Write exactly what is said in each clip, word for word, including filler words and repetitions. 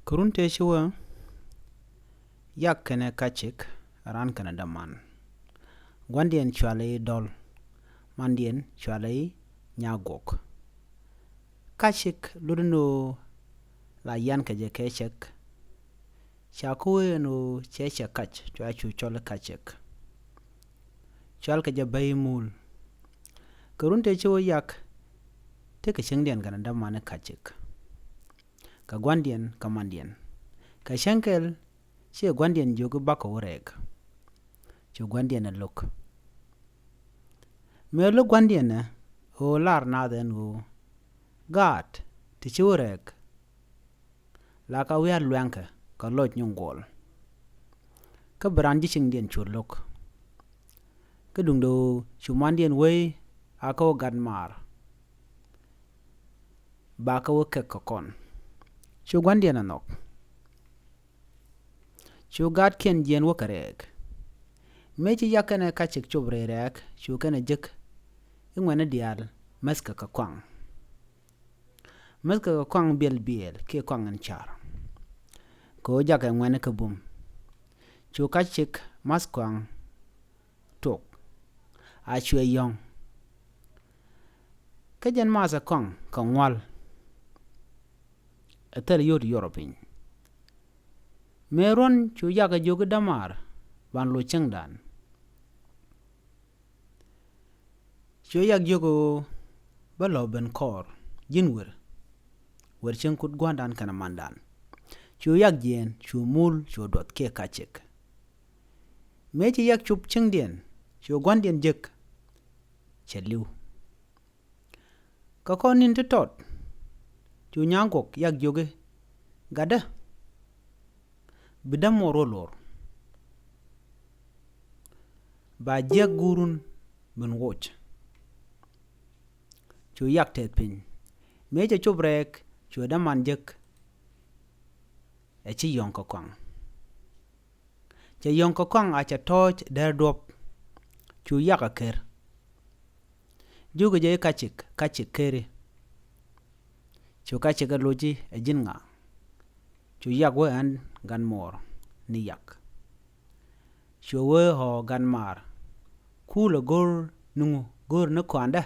Kɛ run tëë ci wä, Yak kɛnɛ Kacik, raan kɛnɛ däman. Gua̱ndiɛn cɔalɛ i̱ Dɔl, mandiɛn cɔalɛ i̱ Nyaguɔk. Kacik lut ni ɣöö la yian kɛ jɛ kɛ cɛk. Ca kä wee ni ɣöö cɛ cɛ kac, cua cu cɔl i̱ Kacik. Cɔal kɛ jɛ bäy muul. Kɛ run tëë ci wä Yak, tekɛ cieŋdiɛn kɛnɛ däman i̱ Kacik, kɛ gua̱ndiɛn kɛ mandiɛn. Kɛ cäŋ kɛl, ci gua̱ndiɛn jiök i̱ bakɔ wä rɛɛk. Cu gua̱ndiɛn ɛ lo̱k. Mëë lo̱k gua̱ndiɛn ɛ ɣöö lar naath ɛn ɣöö gaat ti ci wä rɛɛk, la ka wi̱i̱ a luɛŋkɛ kɛ lɔc nyin guɔl. Kä bi raan ji̱ cieŋdiɛn cu lo̱k. Kä duundɛ ɣöö cu mandiɛn wee a kä wä gat maar, ba kä wä kɛk kɛ kɔn. Cu gua̱ndiɛn ɛ nhɔk. Cu gaatkiɛn jiɛɛn wä kɛ rɛɛk. Mëë ci Yak kɛnɛ Kacik cop rɛy rɛɛk, cu kɛnɛ jek i̱ ŋuɛ̈ni diaal mäthkɛ kɛ kɔaŋ. Mäthkɛ kɛ kɔaŋ biɛl biɛɛl kiɛ kɔaŋ in car. Kɛ ɣöö jakɛ ŋuɛ̈ni kä bum. Cu Kacik ma̱th kɔaŋ tok, a cuɛ yɔ̱ŋ. Kä jɛn mathɛ kɔaŋ kɛ ŋual, ɛ thil yot yɔrɔ piny. Mëë ruɔ̱n cu Yak ɛ jiök i̱ dämaar, ban loc cäŋdan. Cu Yak jiök ɣöö bä lɔ ben kɔɔr ji̱n wer, wer cieŋ kut gua̱ndan kɛnɛ mandan. Cu Yak jiɛɛn, cu muul, cu duɔth kiɛ Kacik. Mëë ci Yak cop cieŋdiɛn, cu gua̱ndiɛn jek, cɛ li̱w. Kä kɔn ni̱n ti tɔt, cu Nyaguɔk Yak jiök i̱ gatdä, bi dämuɔr wä luɔr, ba jiäk guurun ben woc. Cu Yak tɛth piny. Mëë cɛ cop rɛɛk, cu däman jek, ɛ ci yɔ̱ŋ kɛ kɔaŋ. Cɛ yɔ̱ŋ kɛ kɔaŋ a cɛ tɔ̱ɔ̱c dɛr duɔ̱p. Cu Yak ɛ ker. Jiökɛ jɛ i̱ Kacik, Kacik keri. Cu Kacik ɛ loc i̱ ɛ ji̱n ŋa? Cu Yak wee ɣän gan muɔɔr ni Yak. Cu wee ɣɔɔ gan maar. Kulɛ go̱r ni ŋu, go̱r ni kɔandä?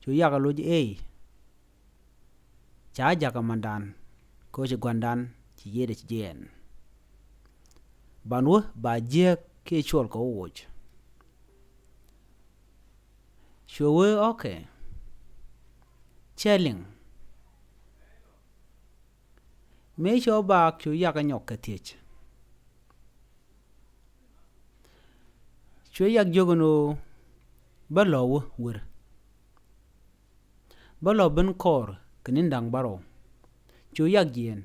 Cu Yak ɛ loc i̱ ey. Ca jakä mandan, kɛ ɣöö ci gua̱ndan ci yiëëdɛ ci jiɛɛn. Ban wä ba jiääk kiɛ cuɔl kɛ wä woc. Cuɛ wee ɔkɛ. Cɛ liŋ. Mëë cɛ wä baak cu Yak ɛ nyɔk kɛ thiec. Cuɛ Yak jiök ɛn ɣöö bä lɔ wä wer. Bä lɔ ben kɔɔr kɛ ni̱n da̱ŋ bärɔw. Cu Yak jiɛɛn.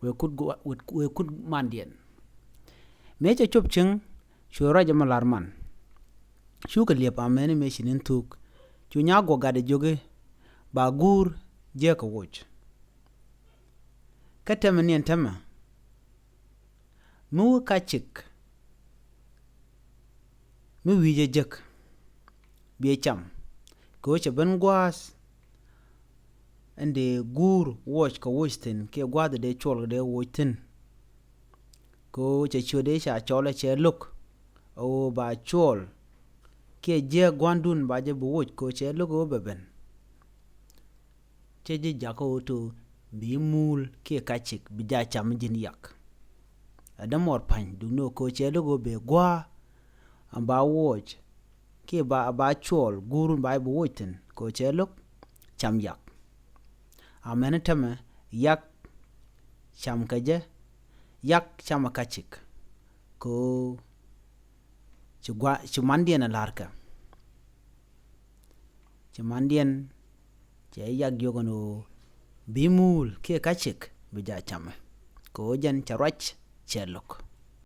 Wëë kut gu-, wëë, wëë kut mandiɛn. Mëë cɛ cop cieŋ, cu ruac ɛmɔ la̱r man. Cukɛ liɛp amäni mëë ci ni̱n thuuk. Cu Nyaguɔk gat ɛ jiök i̱ ba guur jiääk kɛ woc. Kä tɛmɛ niɛn tɛmɛ. Mi wä Kacik. Mi wi̱i̱ jɛ jek. Biɛ cam. Kɛ ɣöö cɛ ben gua̱a̱th. Ɛn dee guur woc kɛ woc thi̱n kiɛ gua̱a̱th dee cuɔl kɛ dee woc thi̱n. Kɛ ɣöö cɛ ciö dee ca cɔl ɛ cɛ lo̱k. Ɛ ɣöö ba cuɔl. Kiɛ jiääk gua̱ndun ba jɛ bi woc kɛ ɣöö cɛ lo̱k ɛ ɣöö bɛ ben. Cɛ ji̱ jakä ɣöö to bi muul kiɛ Kacik bi ja cam ji̱n Yak. Ɛ dämuɔr pa̱ny duk ni ɣöö kɛ ɣöö cɛ lo̱k ɣöö bɛ gua̱a̱. Ɛ ba woc. Kiɛ ba, ba cuɔl guurun ba bi woc thi̱n kɛ ɣöö cɛ lo̱k cam Yak. Amäni tɛmɛ Yak cam kɛ jɛ, Yak camɛ Kacik. Kɛ ɣöö ci gua, ci mandiɛn ɛ la̱rkɛ. Ci mandiɛn cɛ Yak jiök ɛn ɣöö bi muul kiɛ Kacik bi ja camɛ. Kɛ ɣöö jɛn cɛ ruac cɛ lo̱k.